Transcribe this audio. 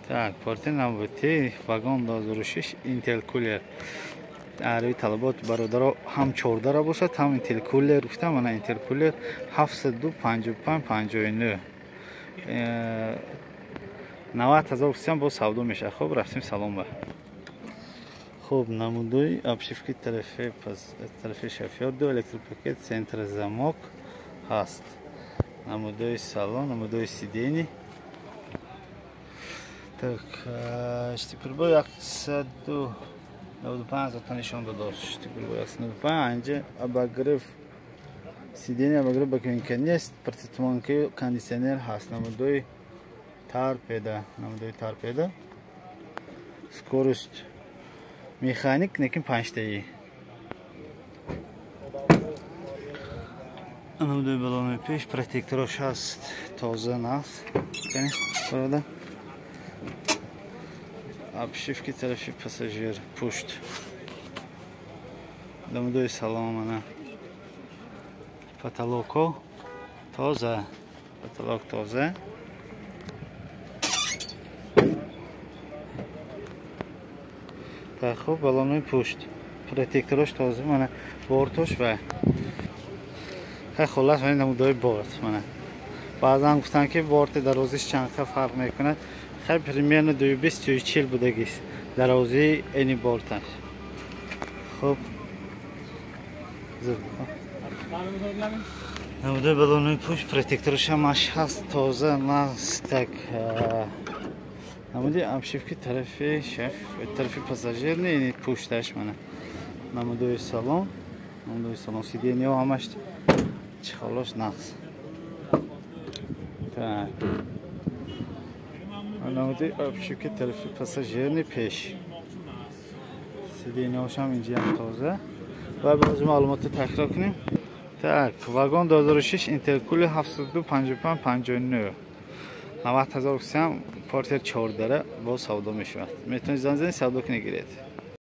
Так, портер навбати вагон 2006 интеркулер. Ари талабот бародаро ҳам 14 бошад, ҳам интеркулер гуфтам, мана интеркулер 755 59. 90 000 гуфтам, боз савдо мешавад. Хуб, рафтем салон ба. Хуб, намудои обшивки тарафи пас тарафи шофёр ду электропакет, центр замок ҳаст. Намудои салон, намудои сидени. Так, штипрбо 195 зата нишон додааст. Штипрбо 195 анҷа обогрев сидени, обогрев бакинка нест, протитуманки, кондиционер ҳаст. Намудои торпеда, намудои торпеда. Скорость механик, лекин панҷтаи. Намудои балонои пеш, протекторош ҳаст, тоза наст. Бародар, обшивки тарафи пассажир пушт. Намудои салон, мана потолоко тоза, потолок тоза. Так, хуб, балонои пушт, протекторош тоза, мана бортош ва хай хуллас мана намудои борт. Мана баъзан гуфтанд, ки борти дарозиш чанд фарқ мекунад. Хай, примерно 220 40 будагист дарозии эни борташ. Хуб, намудои балонои пушт, протекторош ҳамаш ҳаст, тоза наст. Так, намуди обшивки тарафи шеф, тарафи пассажир не, пушташ. Мана намудои салон, намудои салон, сидениҳо ҳамаш чехолош нақс. Так, намуди обшивки тарафи пассажирни пеш, сидениҳошам инҷиам тоза. Ва боз маълумотро такрор кунем. Так, вагон 2006 интеркули 72 55 59, 90 000 гуфтам, портер 14 боз савдо мешавад. Метавонед занг занед, савдо кунед, гиред.